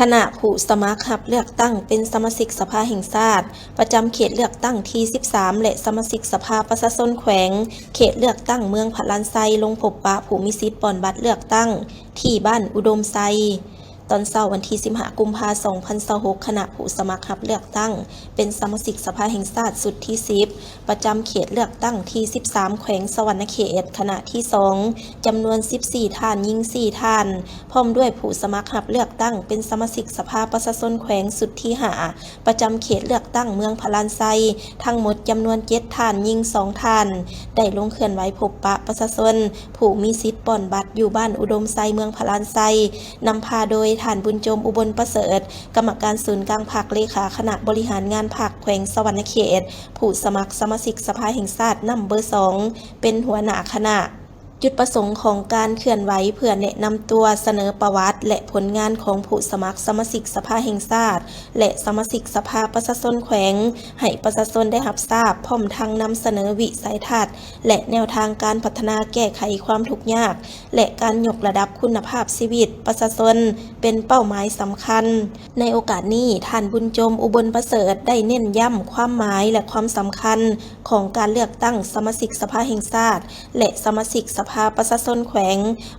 ຄະນະຜູ້ສະໝັກຮັບເລືອກຕັ້ງເປັນສະມາຊິກສະພາແຫ່ງຊາດ ປະຈຳເຂດເລືອກຕັ້ງທີສິບສາມ ແລະ ສະມາຊິກສະພາປະຊາຊົນແຂວງ ເຂດເລືອກຕັ້ງເມືອງພະລານໄຊ ລົງພົບປະຜູ້ມີສິດປ່ອນບັດເລືອກຕັ້ງທີ່ບ້ານອຸດົມໄຊ. ຕອນເຊົ້າວັນທີສິບຫ້າ ກຸມພາ ສອງພັນຊາວຫົກ ຄະນະຜູ້ສະໝັກຮັບເລືອກຕັ້ງເປັນສະມາຊິກສະພາແຫ່ງຊາດຊຸດທີສິບ ປະຈຳເຂດເລືອກຕັ້ງທີສິບສາມ ແຂວງສະຫວັນນະເຂດ ຄະນະທີສອງ ຈຳນວນສິບສີ່ທ່ານ, ຍິງສີ່ທ່ານ ພ້ອມດ້ວຍຜູ້ສະໝັກຮັບເລືອກຕັ້ງເປັນສະມາຊິກສະພາປະຊາຊົນແຂວງຊຸດທີຫ້າ ປະຈຳເຂດເລືອກຕັ້ງເມືອງພະລານໄຊ ທັງໝົດຈຳນວນເຈັດທ່ານ, ຍິງສອງທ່ານ ໄດ້ລົງເຄື່ອນໄຫວພົບປະປະຊາຊົນ ຜູ້ມີສິດປ່ອນບັດຢູ່ບ້ານອຸດົມໄຊ ເມືອງພະລານໄຊ ນຳພາໂດຍທ່ານ ບຸນຈົມ ອຸບົນປະເສີດ ກຳມະການສູນກາງພັກ, ເລຂາຄະນະບໍລິຫານງານພັກແຂວງສະຫວັນນະເຂດ, ຜູ້ສະໝັກສະມາຊິກສະພາແຫ່ງຊາດນຳເບີສອງ ເປັນຫົວໜ້າຄະນະ. ຈຸດປະສົງຂອງການເຄື່ອນໄຫວເພື່ອແນະນຳຕົວ, ສະເໜີປະຫວັດ ແລະ ຜົນງານຂອງຜູ້ສະໝັກສະມາຊິກສະພາແຫ່ງຊາດ ແລະ ສະມາຊິກສະພາປະຊາຊົນແຂວງ ໃຫ້ປະຊາຊົນໄດ້ຮັບຊາບ, ພ້ອມທັງນຳສະເໜີວິໄສທັດ ແລະ ແນວທາງການພັດທະນາແກ້ໄຂຄວາມທຸກຍາກ ແລະ ການຍົກລະດັບຄຸນນະພາບຊີວິດປະຊາຊົນ ເປັນເປົ້າໝາຍສຳຄັນ. ໃນໂອກາດນີ້, ທ່ານ ບຸນຈົມ ອຸບົນປະເສີດ ໄດ້ເນັ້ນຢ້ຳຄວາມໝາຍ ແລະ ຄວາມສຳຄັນຂອງການເລືອກຕັ້ງສະມາຊິກສະພາແຫ່ງຊາດ ແລະ ສະມາຊິກສະພາປະຊາຊົນແຂວງ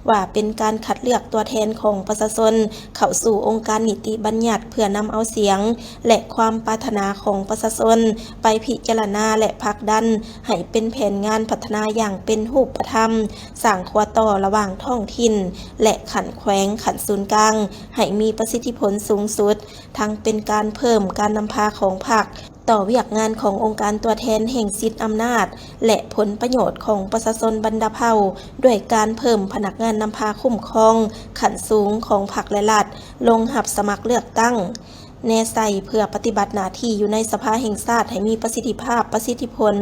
ວ່າເປັນການຄັດເລືອກຕົວແທນຂອງປະຊາຊົນເຂົ້າສູ່ອົງການນິຕິບັນຍັດ ເພື່ອນຳເອົາສຽງ ແລະ ຄວາມປາດຖະໜາຂອງປະຊາຊົນໄປພິຈາລະນາ ແລະ ຜັກດັນໃຫ້ເປັນແຜນງານພັດທະນາຢ່າງເປັນຮູບປະທຳ, ສ້າງຂົວຕໍ່ລະຫວ່າງທ້ອງຖິ່ນ ແລະ ຂັ້ນແຂວງ, ຂັ້ນສູນກາງ ໃຫ້ມີປະສິດທິຜົນສູງສຸດ, ທັງເປັນການເພີ່ມການນຳພາຂອງພັກຕໍ່ວຽກງານຂອງອົງການຕົວແທນແຫ່ງສິດອຳນາດ ແລະ ຜົນປະໂຫຍດຂອງປະຊາຊົນບັນດາເຜົ່າ ດ້ວຍການເພີ່ມພະນັກງານນຳພາຄຸ້ມຄອງຂັ້ນສູງຂອງພັກ ແລະ ລັດ ລົງຮັບສະໝັກເລືອກຕັ້ງ ແນໃສ່ເພື່ອປະຕິບັດໜ້າທີ່ຢູ່ໃນສະພາແຫ່ງຊາດໃຫ້ມີປະສິດທິພາບ, ປະສິດທິຜົນ,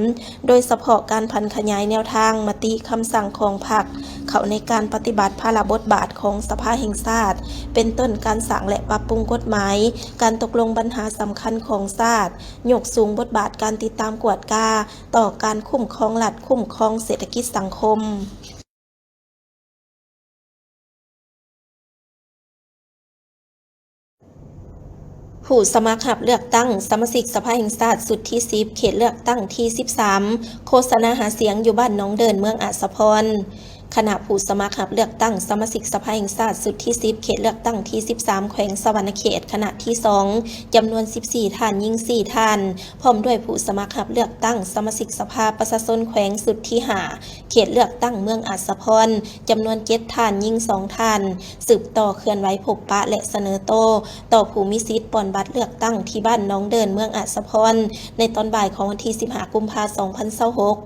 ໂດຍສະເພາະການຜັນຂະຫຍາຍແນວທາງ, ມະຕິ, ຄຳສັ່ງຂອງພັກ ເຂົ້າໃນການປະຕິບັດພາລະບົດບາດຂອງສະພາແຫ່ງຊາດ, ເປັນຕົ້ນການສ້າງ ແລະ ປັບປຸງກົດໝາຍ, ການຕົກລົງບັນຫາສຳຄັນຂອງຊາດ, ຍົກສູງບົດບາດການຕິດຕາມກວດກາຕໍ່ການຄຸ້ມຄອງລັດ, ຄຸ້ມຄອງເສດຖະກິດສັງຄົມ. ຜູ້ສະໝັກຮັບເລືອກຕັ້ງສະມາຊິກສະພາແຫ່ງຊາດຊຸດທີສິບ ເຂດເລືອກຕັ້ງທີສິບສາມ ໂຄສະນາຫາສຽງຢູ່ບ້ານໜອງເດີນ ເມືອງອາດສະພອນ. ຄະນະຜູ້ສະໝັກຮັບເລືອກຕັ້ງສະມາຊິກສະພາແຫ່ງຊາດຊຸດທີສິບ ເຂດເລືອກຕັ້ງທີສິບສາມ ແຂວງສະຫວັນນະເຂດ ຄະນະທີສອງ ຈຳນວນສິບສີ່ທ່ານ, ຍິງສີ່ທ່ານ ພ້ອມດ້ວຍຜູ້ສະໝັກຮັບເລືອກຕັ້ງສະມາຊິກສະພາປະຊາຊົນແຂວງຊຸດທີຫ້າ ເຂດເລືອກຕັ້ງເມືອງອາດສະພອນ ຈຳນວນເຈັດທ່ານ, ຍິງສອງທ່ານ ສືບຕໍ່ເຄື່ອນໄຫວພົບປະ ແລະ ສະເໜີໂຕຕໍ່ຜູ້ມີສິດປ່ອນບັດເລືອກຕັ້ງທີ່ບ້ານໜອງເດີນ ເມືອງອາດສະພອນ ໃນຕອນບ່າຍຂອງວັນທີສິບຫ້າ ກຸມພາ ສອງພັນຊາວຫົກ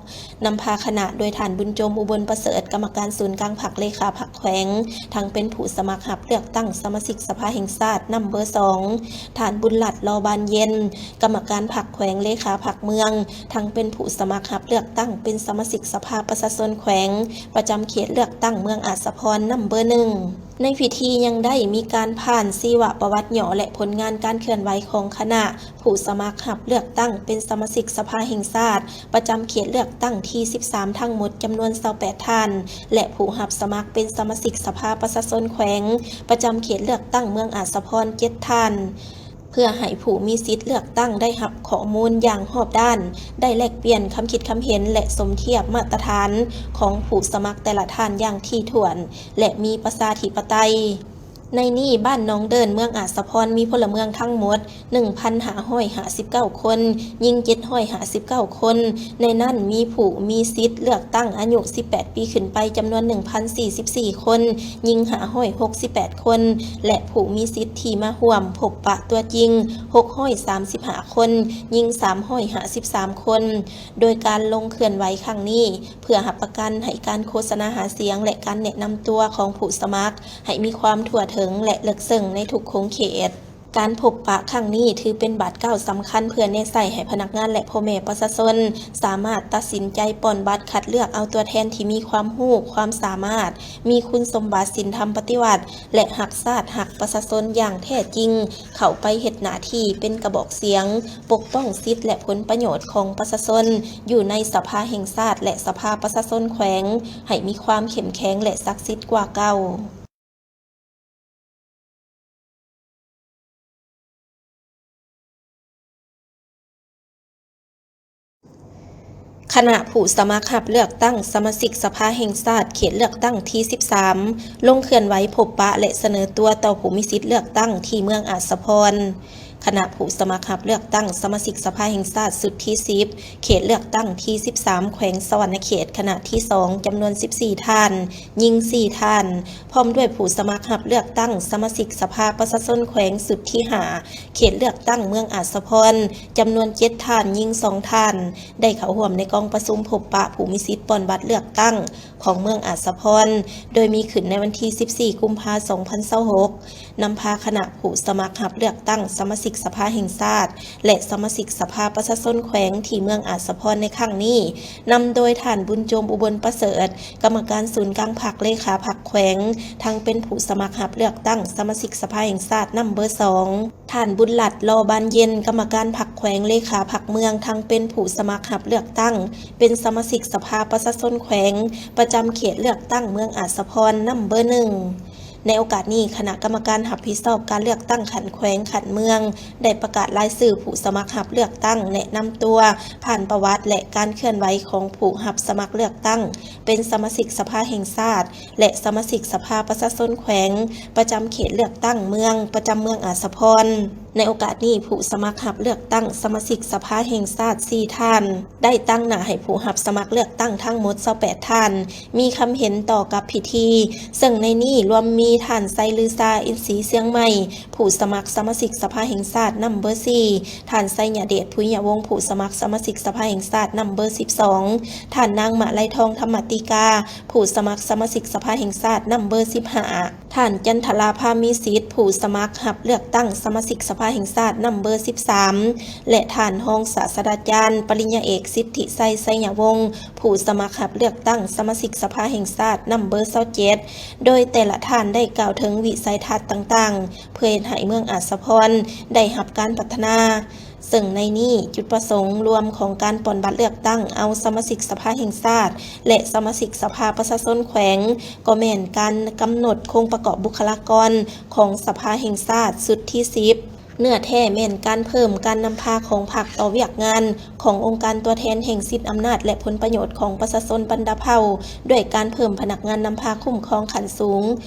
ນຳພາຄະນະໂດຍທ່ານ ບຸນຈົມ ອຸບົນປະເສີດ ກຳມະການສູນກາງພັກ ເລຂາພັກແຂວງ ທັງເປັນຜູ້ສະໝັກຮັບເລືອກຕັ້ງສະມາຊິກສະພາແຫ່ງຊາດນຳເບີສອງ, ທ່ານ ບຸນລັດ ລໍບານເຢັນ ກຳມະການພັກແຂວງ ເລຂາພັກເມືອງ ທັງເປັນຜູ້ສະໝັກຮັບເລືອກຕັ້ງເປັນສະມາຊິກສະພາປະຊາຊົນແຂວງ ປະຈຳເຂດເລືອກຕັ້ງເມືອງອາດສະພອນນຳເບີໜຶ່ງ. ໃນພິທີຍັງໄດ້ມີການຜ່ານຊີວະປະຫວັດຫຍໍ້ ແລະ ຜົນງານການເຄື່ອນໄຫວຂອງຄະນະ ຜູ້ສະໝັກຮັບເລືອກຕັ້ງເປັນສະມາຊິກສະພາແຫ່ງຊາດ ປະຈຳເຂດເລືອກຕັ້ງທີສິບສາມ ທັງໝົດຈຳນວນຊາວແປດທ່ານ ແລະ ຜູ້ຮັບສະໝັກເປັນສະມາຊິກສະພາປະຊາຊົນແຂວງ ປະຈຳເຂດເລືອກຕັ້ງເມືອງອາດສະພອນເຈັດທ່ານ ເພື່ອໃຫ້ຜູ້ມີສິດເລືອກຕັ້ງໄດ້ຮັບຂໍ້ມູນຢ່າງຮອບດ້ານ, ໄດ້ແລກປ່ຽນຄຳຄິດຄຳເຫັນ ແລະ ສົມທຽບມາດຕະຖານຂອງຜູ້ສະໝັກແຕ່ລະທ່ານຢ່າງຖີ່ຖ້ວນ ແລະ ມີປະຊາທິປະໄຕ. ໃນນີ້, ບ້ານໜອງເດີນ ເມືອງອາດສະພອນ ມີພົນລະເມືອງທັງໝົດ ໜຶ່ງພັນຫ້າຮ້ອຍຫ້າສິບເກົ້າຄົນ, ຍິງເຈັດຮ້ອຍຫ້າສິບເກົ້າຄົນ, ໃນນັ້ນມີຜູ້ມີສິດເລືອກຕັ້ງອາຍຸສິບແປດປີຂຶ້ນໄປຈຳນວນໜຶ່ງພັນສີ່ສິບສີ່ຄົນ, ຍິງຫ້າຮ້ອຍຫົກສິບແປດຄົນ ແລະ ຜູ້ມີສິດທີ່ມາຮ່ວມພົບປະຕົວຈິງຫົກຮ້ອຍສາມສິບຫ້າຄົນ, ຍິງສາມຮ້ອຍຫ້າສິບສາມຄົນ. ໂດຍການລົງເຄື່ອນໄຫວຄັ້ງນີ້ ເພື່ອຮັບປະກັນໃຫ້ການໂຄສະນາຫາສຽງ ແລະ ການແນະນຳຕົວຂອງຜູ້ສະໝັກ ໃຫ້ມີຄວາມທົ່ວເຖິງ ແລະ ເລິກເຊິ່ງໃນທຸກຂົງເຂດ. ການພົບປະຄັ້ງນີ້ຖືເປັນບາດກ້າວສຳຄັນ ເພື່ອແນໃສ່ໃຫ້ພະນັກງານ ແລະ ພໍ່ແມ່ປະຊາຊົນ ສາມາດຕັດສິນໃຈປ່ອນບັດຄັດເລືອກເອົາຕົວແທນທີ່ມີຄວາມຮູ້ຄວາມສາມາດ, ມີຄຸນສົມບັດສິນທຳປະຕິວັດ ແລະ ຮັກຊາດຮັກປະຊາຊົນຢ່າງແທ້ຈິງ ເຂົ້າໄປເຮັດໜ້າທີ່ເປັນກະບອກສຽງ ປົກປ້ອງສິດ ແລະ ຜົນປະໂຫຍດຂອງປະຊາຊົນ ຢູ່ໃນສະພາແຫ່ງຊາດ ແລະ ສະພາປະຊາຊົນແຂວງ ໃຫ້ມີຄວາມເຂັ້ມແຂງ ແລະ ສັກສິດກວ່າເກົ່າ. ຄະນະຜູ້ສະໝັກຮັບເລືອກຕັ້ງສະມາຊິກສະພາແຫ່ງຊາດ ເຂດເລືອກຕັ້ງທີສິບສາມ ລົງເຄື່ອນໄຫວພົບປະ ແລະ ສະເໜີຕົວຕໍ່ຜູ້ມີສິດເລືອກຕັ້ງທີ່ເມືອງອາດສະພອນ. ຄະນະຜູ້ສະໝັກຮັບເລືອກຕັ້ງສະມາຊິກສະພາແຫ່ງຊາດຊຸດທີສິບ ເຂດເລືອກຕັ້ງທີສິບສາມ ແຂວງສະຫວັນນະເຂດ ຄະນະທີສອງ ຈຳນວນສິບສີ່ທ່ານ, ຍິງສີ່ທ່ານ, ພ້ອມດ້ວຍຜູ້ສະໝັກຮັບເລືອກຕັ້ງສະມາຊິກສະພາປະຊາຊົນແຂວງຊຸດທີຫ້າ ເຂດເລືອກຕັ້ງເມືອງອາດສະພອນ ຈຳນວນເຈັດທ່ານ, ຍິງສອງທ່ານ ໄດ້ເຂົ້າຮ່ວມໃນກອງປະຊຸມພົບປະຜູ້ມີສິດປ່ອນບັດເລືອກຕັ້ງຂອງເມືອງອາດສະພອນ ໂດຍມີຂຶ້ນໃນວັນທີສິບສີ່ ກຸມພາ ສອງພັນຊາວຫົກ ນຳພາຄະນະຜູ້ສະໝັກຮັບເລືອກຕັ້ງສະມາຊິກສະພາແຫ່ງຊາດ ແລະ ສະມາຊິກສະພາປະຊາຊົນແຂວງທີ່ເມືອງອາດສະພອນໃນຄັ້ງນີ້ ນຳໂດຍທ່ານ ບຸນໂຈມ ອຸບົນປະເສີດ ກຳມະການສູນກາງພັກ ເລຂາພັກແຂວງ ທັງເປັນຜູ້ສະໝັກຮັບເລືອກຕັ້ງສະມາຊິກສະພາແຫ່ງຊາດນຳເບີສອງ, ທ່ານ ບຸນລັດ ລໍບານເຢັນ ກຳມະການພັກແຂວງ ເລຂາພັກເມືອງ ທັງເປັນຜູ້ສະໝັກຮັບເລືອກຕັ້ງເປັນສະມາຊິກສະພາປະຊາຊົນແຂວງ ປະຈຳເຂດເລືອກຕັ້ງເມືອງອາດສະພອນນຳເບີໜຶ່ງ. ໃນໂອກາດນີ້ ຄະນະກຳມະການຮັບຜິດຊອບການເລືອກຕັ້ງຂັ້ນແຂວງ, ຂັ້ນເມືອງ ໄດ້ປະກາດລາຍຊື່ຜູ້ສະໝັກຮັບເລືອກຕັ້ງ, ແນະນຳຕົວ, ຜ່ານປະຫວັດ ແລະ ການເຄື່ອນໄຫວຂອງຜູ້ຮັບສະໝັກເລືອກຕັ້ງເປັນສະມາຊິກສະພາແຫ່ງຊາດ ແລະ ສະມາຊິກສະພາປະຊາຊົນແຂວງ ປະຈຳເຂດເລືອກຕັ້ງເມືອງ ປະຈຳເມືອງອາດສະພອນ. ໃນໂອກາດນີ້ ຜູ້ສະໝັກຮັບເລືອກຕັ້ງສະມາຊິກສະພາແຫ່ງຊາດສີ່ທ່ານ ໄດ້ຕາງໜ້າໃຫ້ຜູ້ຮັບສະໝັກເລືອກຕັ້ງທັງໝົດຊາວແປດທ່ານ ມີຄຳເຫັນຕໍ່ກັບພິທີ, ເຊິ່ງໃນນີ້ລວມມີທ່ານ ໄຊລືຊາ ອິນສີຊຽງໃໝ່ ຜູ້ສະໝັກສະມາຊິກສະພາແຫ່ງຊາດນຳເບີສີ່, ທ່ານ ໄຊຍະເດດ ຜຸຍຍະວົງ ຜູ້ສະໝັກສະມາຊິກສະພາແຫ່ງຊາດນຳເບີສິບສອງ, ທ່ານນາງ ມະໄລທອງ ທຳມະຕິກາ ຜູ້ສະໝັກສະມາຊິກສະພາແຫ່ງຊາດນຳເບີສິບຫ້າ, ທ່ານ ຈັນທະລາ ພາມີສິດ ຜູ້ສະໝັກຮັບເລືອກຕັ້ງສະມາຊິກສະພາແຫ່ງຊາດນຳເບີສິບສາມ ແລະ ທ່ານຮອງສາດສະດາຈານ ປະລິນຍາເອກ ສິດທິໄຊ ໄຊຍະວົງ ຜູ້ສະໝັກຮັບເລືອກຕັ້ງສະມາຊິກສະພາແຫ່ງຊາດນຳເບີຊາວເຈັດ ໂດຍແຕ່ລະທ່ານໄດ້ກ່າວເຖິງວິໄສທັດຕ່າງໆ ເພື່ອເຮັດໃຫ້ເມືອງອາດສະພອນໄດ້ຮັບການພັດທະນາ. ເຊິ່ງໃນນີ້ ຈຸດປະສົງລວມຂອງການປ່ອນບັດເລືອກຕັ້ງເອົາສະມາຊິກສະພາແຫ່ງຊາດ ແລະ ສະມາຊິກສະພາປະຊາຊົນແຂວງ ກໍແມ່ນການກຳນົດໂຄງປະກອບບຸກຄະລາກອນຂອງສະພາແຫ່ງຊາດຊຸດທີສິບ. ເນື້ອແທ້ແມ່ນການເພີ່ມການນຳພາຂອງພັກຕໍ່ວຽກງານຂອງອົງການຕົວແທນແຫ່ງສິດອຳນາດ ແລະ ຜົນປະໂຫຍດຂອງປະຊາຊົນບັນດາເຜົ່າ ດ້ວຍການເພີ່ມພະນັກງານນຳພາຄຸ້ມຄອງຂັ້ນສູງ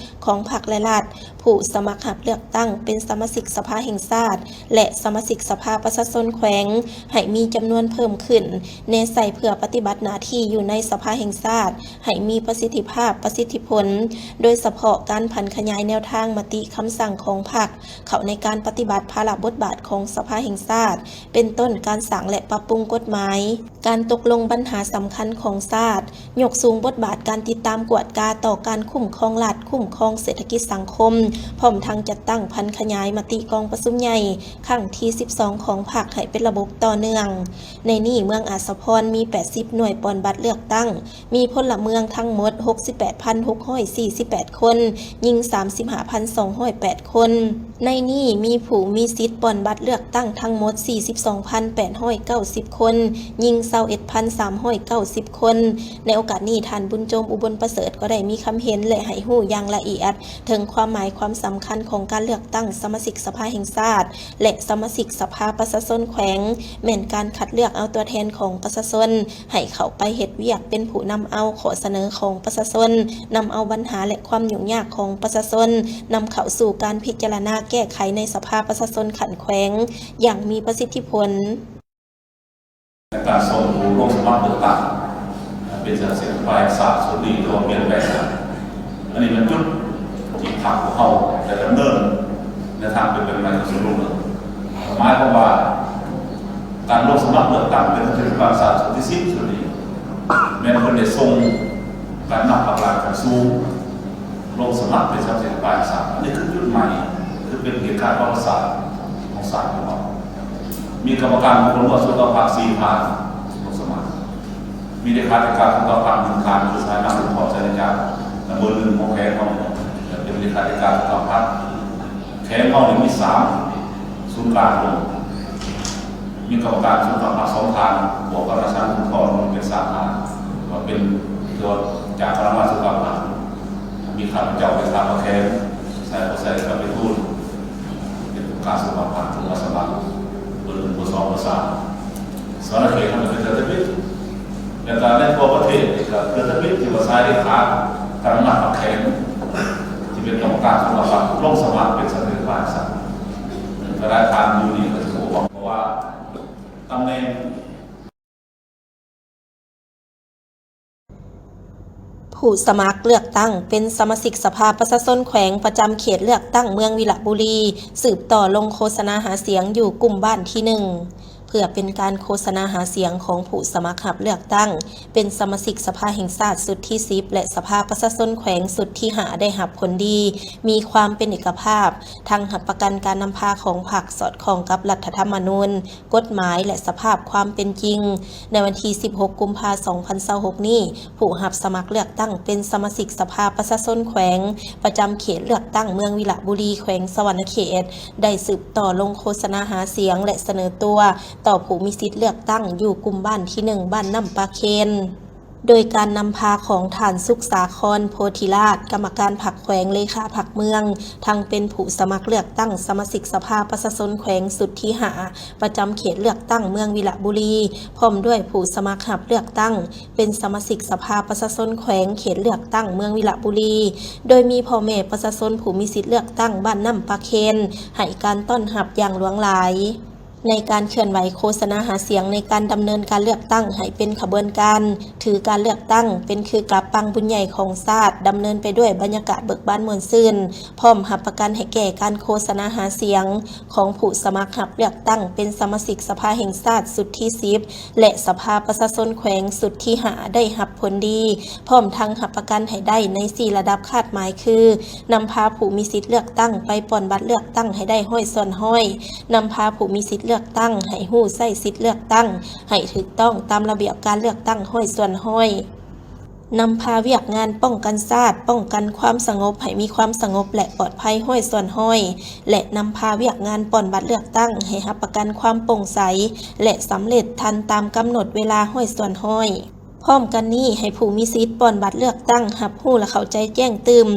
ຂອງພັກ ແລະ ລັດ, ຜູ້ສະໝັກຮັບເລືອກຕັ້ງເປັນສະມາຊິກສະພາແຫ່ງຊາດ ແລະ ສະມາຊິກສະພາປະຊາຊົນແຂວງ ໃຫ້ມີຈຳນວນເພີ່ມຂຶ້ນ ແນໃສ່ເພື່ອປະຕິບັດໜ້າທີ່ຢູ່ໃນສະພາແຫ່ງຊາດໃຫ້ມີປະສິດທິພາບ, ປະສິດທິຜົນ, ໂດຍສະເພາະການຜັນຂະຫຍາຍແນວທາງມະຕິຄຳສັ່ງຂອງພັກເຂົ້າໃນການປະຕິບັດພາລະບົດບາດຂອງສະພາແຫ່ງຊາດ, ເປັນຕົ້ນການສ້າງ ແລະ ປັບປຸງກົດໝາຍ, ການຕົກລົງບັນຫາສຳຄັນຂອງຊາດ, ຍົກສູງບົດບາດການຕິດຕາມກວດກາຕໍ່ການຄຸ້ມຄອງລັດ, ຄຸ້ມຄອງເສດຖະກິດສັງຄົມ, ພ້ອມທັງຈັດຕັ້ງຜັນຂະຫຍາຍມະຕິກອງປະຊຸມໃຫຍ່ຄັ້ງທີສິບສອງຂອງພັກໃຫ້ເປັນລະບົບຕໍ່ເນື່ອງ. ໃນນີ້ເມືອງອາດສະພອນມີແປດສິບໜ່ວຍປ່ອນບັດເລືອກຕັ້ງ, ມີພົນລະເມືອງທັງໝົດຫົກສິບແປດພັນຫົກຮ້ອຍສີ່ສິບແປດຄົນ, ຍິງສາມສິບຫ້າພັນສອງຮ້ອຍແປດຄົນ. ໃນນີ້ມີຜູ້ມີສິດປ່ອນບັດເລືອກຕັ້ງທັງໝົດສີ່ສິບສອງພັນແປດຮ້ອຍເກົ້າສິບຄົນ, ຍິງຊາວເອັດພັນສາມຮ້ອຍເກົ້າສິບຄົນ. ໃນໂອກາດນີ້ ທ່ານ ບຸນໂຈມ ອຸບົນປະເສີດ ກໍໄດ້ມີຄຳເຫັນ ແລະ ໃຫ້ຮູ້ຢ່າງລະອຽດເຖິງຄວາມໝາຍຄວາມສຳຄັນຂອງການເລືອກຕັ້ງສະມາຊິກສະພາແຫ່ງຊາດ ແລະ ສະມາຊິກສະພາປະຊາຊົນແຂວງ ແມ່ນການຄັດເລືອກເອົາຕົວແທນຂອງປະຊາຊົນ ໃຫ້ເຂົ້າໄປເຮັດວຽກເປັນຜູ້ນຳເອົາຂໍ້ສະເໜີຂອງປະຊາຊົນ, ນຳເອົາບັນຫາ ແລະ ຄວາມຫຍຸ້ງຍາກຂອງປະຊາຊົນ ນຳເຂົ້າສູ່ການພິຈາລະນາແກ້ໄຂໃນສະພາປະຊາຊົນຂັ້ນແຂວງຢ່າງມີປະສິດທິຜົນ. ໃນການສົ່ງຜູ້ລົງສະໝັກເລືອກຕັ້ງເປັນສະມາຊິກສະພາແຫ່ງຊາດຊຸດນີ້ ຖືວ່າປ່ຽນແປງ. ອັນນີ້ແມ່ນຈຸດທີ່ພັກຂອງເຮົາໄດ້ດຳເນີນໃນທາງເປັນໄປຂອງຊຸດລຸກ. ໝາຍຄວາມວ່າ ການລົງສະໝັກເລືອກຕັ້ງເປັນສະມາຊິກສະພາແຫ່ງຊາດຊຸດທີສິບຊຸດນີ້ ແມ່ນເພິ່ນໄດ້ສົ່ງການນຳພັກລັດຂັ້ນສູງລົງສະໝັກເປັນສະມາຊິກສະພາແຫ່ງຊາດ. ອັນນີ້ຄືຈຸດໃໝ່, ຄືເປັນເຫດການປະຫວັດສາດຂອງຊາດຂອງເຮົາ. ມີກຳມະການຜູ້ຄົນເມືອງສຸຂະພາບສີ່ທ່ານລົງສະໝັກ, ມີເລຂາທິການສຸຂະພາບໜຶ່ງທ່ານ ຄືສະຫາຍນາງ ບຸນທອງ ໄຊຍະຈານ, ແລະ ເບີໜຶ່ງຂອງແຂວງເຮົາເປັນເລຂາທິການສຸຂະພາບ. ແຂວງເຮົານີ້ມີສາມສູນກາງລົງ, ມີກຳມະການສຸຂະພາບສອງທ່ານ ບວກກັບນາຍຊ່າງ ບຸນທອງ ເປັນສາມທ່ານ, ກໍເປັນຕົວຈາກພະນັກງານສຸຂະພາບ. ມີຂ້າພະເຈົ້າເປັນປະທານແຂວງ, ສາຍ ສາຍ ກຳມະການ ເປັນການສຸຂະພາບ ເປັນອາສາສະໝັກ ເບີໜຶ່ງ ເບີສອງ ເບີສາມ. ສະຫວັນນະເຂດເຮົາເປັນເຂດເສດຖະກິດ, ທົ່ວປະເທດນີ້ກໍເກືອບຈະມີທີ່ວ່າຊາຍເດດຂາດ ກຳລັງຮັບແຂກທີ່ເປັນຕ້ອງການສຳລັບລົງສະໝັກເປັນຊາຍເດດຂາດຊະ ກະດານການຢູ່ນີ້ກໍຖືວ່າ ເພາະວ່າຕຳແໜ່ງ ຜູ້ສະໝັກເລືອກຕັ້ງເປັນສະມາຊິກສະພາປະຊາຊົນແຂວງ ປະຈຳເຂດເລືອກຕັ້ງເມືອງວິລະບູລີ ສືບຕໍ່ລົງໂຄສະນາຫາສຽງຢູ່ກຸ່ມບ້ານທີໜຶ່ງ ເພື່ອເປັນການໂຄສະນາຫາສຽງຂອງຜູ້ສະໝັກຮັບເລືອກຕັ້ງເປັນສະມາຊິກສະພາແຫ່ງຊາດຊຸດທີສິບ ແລະ ສະພາປະຊາຊົນແຂວງຊຸດທີຫ້າ ໄດ້ຮັບຜົນດີ, ມີຄວາມເປັນເອກະພາບ, ທັງຮັບປະກັນການນຳພາຂອງພັກສອດຄ່ອງກັບລັດຖະທຳມະນູນ, ກົດໝາຍ ແລະ ສະພາບຄວາມເປັນຈິງ. ໃນວັນທີສິບຫົກ ກຸມພາ ສອງພັນຊາວຫົກນີ້, ຜູ້ຮັບສະໝັກເລືອກຕັ້ງເປັນສະມາຊິກສະພາປະຊາຊົນແຂວງ ປະຈຳເຂດເລືອກຕັ້ງເມືອງວິລະບູລີ ແຂວງສະຫວັນນະເຂດ ໄດ້ສືບຕໍ່ລົງໂຄສະນາຫາສຽງ ແລະ ສະເໜີຕົວຕໍ່ຜູ້ມີສິດເລືອກຕັ້ງຢູ່ກຸ່ມບ້ານທີໜຶ່ງ ບ້ານນ້ຳປາເຄນ. ໂດຍການນຳພາຂອງທ່ານ ສຸກສາຄອນ ໂພທິລາດ ກຳມະການພັກແຂວງ ເລຂາພັກເມືອງ, ທັງເປັນຜູ້ສະໝັກເລືອກຕັ້ງສະມາຊິກສະພາປະຊາຊົນແຂວງຊຸດທີຫ້າ ປະຈຳເຂດເລືອກຕັ້ງເມືອງວິລະບູລີ, ພ້ອມດ້ວຍຜູ້ສະໝັກຮັບເລືອກຕັ້ງເປັນສະມາຊິກສະພາປະຊາຊົນແຂວງເຂດເລືອກຕັ້ງເມືອງວິລະບູລີ, ໂດຍມີພໍ່ແມ່ປະຊາຊົນຜູ້ມີສິດເລືອກຕັ້ງບ້ານນ້ຳປາເຄນ ໃຫ້ການຕ້ອນຮັບຢ່າງຫຼວງຫຼາຍ. ໃນການເຄື່ອນໄຫວໂຄສະນາຫາສຽງໃນການດຳເນີນການເລືອກຕັ້ງໃຫ້ເປັນຂະບວນການ, ຖືການເລືອກຕັ້ງເປັນຄືກາບປັງບຸນໃຫຍ່ຂອງຊາດ, ດຳເນີນໄປດ້ວຍບັນຍາກາດເບີກບານມ່ວນຊື່ນ, ພ້ອມຮັບປະກັນໃຫ້ແກ່ການໂຄສະນາຫາສຽງຂອງຜູ້ສະໝັກຮັບເລືອກຕັ້ງເປັນສະມາຊິກສະພາແຫ່ງຊາດຊຸດທີສິບ ແລະ ສະພາປະຊາຊົນແຂວງຊຸດທີຫ້າ ໄດ້ຮັບຜົນດີ, ພ້ອມທັງຮັບປະກັນໃຫ້ໄດ້ໃນສີ່ລະດັບຄາດໝາຍຄື ນຳພາຜູ້ມີສິດເລືອກຕັ້ງໄປປ່ອນບັດເລືອກຕັ້ງໃຫ້ໄດ້ຮ້ອຍສ່ວນຮ້ອຍ, ນຳພາຜູ້ມີສິດເລືອກຕັ້ງໃຫ້ຮູ້ໃຊ້ສິດເລືອກຕັ້ງໃຫ້ຖືກຕ້ອງຕາມລະບຽບການເລືອກຕັ້ງຮ້ອຍສ່ວນຮ້ອຍ, ນຳພາວຽກງານປ້ອງກັນຊາດ, ປ້ອງກັນຄວາມສະຫງົບໃຫ້ມີຄວາມສະຫງົບ ແລະ ປອດໄພຮ້ອຍສ່ວນຮ້ອຍ ແລະ ນຳພາວຽກງານປ່ອນບັດເລືອກຕັ້ງໃຫ້ຮັບປະກັນຄວາມໂປ່ງໃສ ແລະ ສຳເລັດທັນຕາມກຳນົດເວລາຮ້ອຍສ່ວນຮ້ອຍ. ພ້ອມກັນນີ້, ໃຫ້ຜູ້ມີສິດປ່ອນບັດເລືອກຕັ້ງຮັບຮູ້ ແລະ ເຂົ້າໃຈແຈ້ງຕື່ມ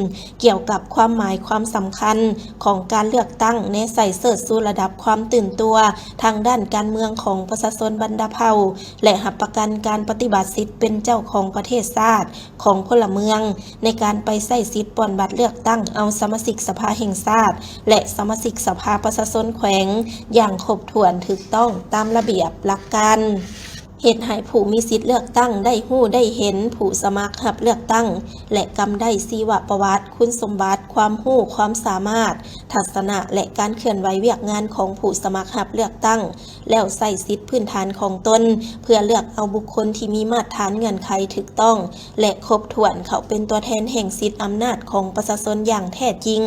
ກ່ຽວກັບຄວາມໝາຍຄວາມສຳຄັນຂອງການເລືອກຕັ້ງ, ແນໃສ່ເຊີດຊູລະດັບຄວາມຕື່ນຕົວທາງດ້ານການເມືອງຂອງປະຊາຊົນບັນດາເຜົ່າ ແລະ ຮັບປະກັນການປະຕິບັດສິດເປັນເຈົ້າຂອງປະເທດຊາດຂອງພົນລະເມືອງ ໃນການໄປໃຊ້ສິດປ່ອນບັດເລືອກຕັ້ງເອົາສະມາຊິກສະພາແຫ່ງຊາດ ແລະ ສະມາຊິກສະພາປະຊາຊົນແຂວງຢ່າງຄົບຖ້ວນ, ຖືກຕ້ອງຕາມລະບຽບ, ຫຼັກການ. ເຮັດໃຫ້ຜູ້ມີສິດເລືອກຕັ້ງໄດ້ຮູ້ໄດ້ເຫັນຜູ້ສະໝັກຮັບເລືອກຕັ້ງ ແລະ ກຳໄດ້ຊີວະປະຫວັດ, ຄຸນສົມບັດ, ຄວາມຮູ້, ຄວາມສາມາດ, ທັດສະນະ ແລະ ການເຄື່ອນໄຫວວຽກງານຂອງຜູ້ສະໝັກຮັບເລືອກຕັ້ງ, ແລ້ວໃຊ້ສິດພື້ນຖານຂອງຕົນ ເພື່ອເລືອກເອົາບຸກຄົນທີ່ມີມາດຖານເງື່ອນໄຂຖືກຕ້ອງ ແລະ ຄົບຖ້ວນ ເຂົ້າເປັນຕົວແທນແຫ່ງສິດອຳນາດຂອງປະຊາຊົນຢ່າງແທ້ຈິງ.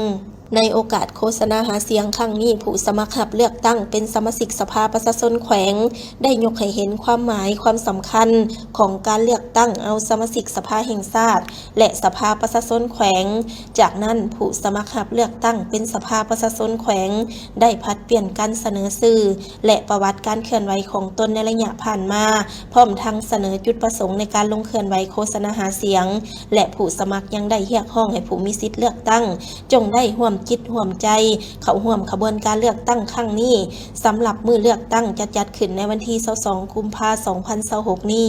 ໃນໂອກາດໂຄສະນາຫາສຽງຄັ້ງນີ້, ຜູ້ສະໝັກຮັບເລືອກຕັ້ງເປັນສະມາຊິກສະພາປະຊາຊົນແຂວງ ໄດ້ຍົກໃຫ້ເຫັນຄວາມໝາຍຄວາມສຳຄັນຂອງການເລືອກຕັ້ງເອົາສະມາຊິກສະພາແຫ່ງຊາດ ແລະ ສະພາປະຊາຊົນແຂວງ. ຈາກນັ້ນ, ຜູ້ສະໝັກຮັບເລືອກຕັ້ງເປັນສະພາປະຊາຊົນແຂວງ ໄດ້ຜັດປ່ຽນກັນສະເໜີຊື່ ແລະ ປະຫວັດການເຄື່ອນໄຫວຂອງຕົນໃນໄລຍະຜ່ານມາ, ພ້ອມທັງສະເໜີຈຸດປະສົງໃນການລົງເຄື່ອນໄຫວໂຄສະນາຫາສຽງ ແລະ ຜູ້ສະໝັກຍັງໄດ້ຮຽກຮ້ອງໃຫ້ຜູ້ມີສິດເລືອກຕັ້ງ ຈົ່ງໄດ້ຮ່ວມຈິດຮ່ວມໃຈເຂົ້າຮ່ວມຂະບວນການເລືອກຕັ້ງຄັ້ງນີ້ ສຳລັບມື້ເລືອກຕັ້ງຈະຈັດຂຶ້ນໃນວັນທີຊາວສອງ ກຸມພາ ສອງພັນຊາວຫົກນີ້.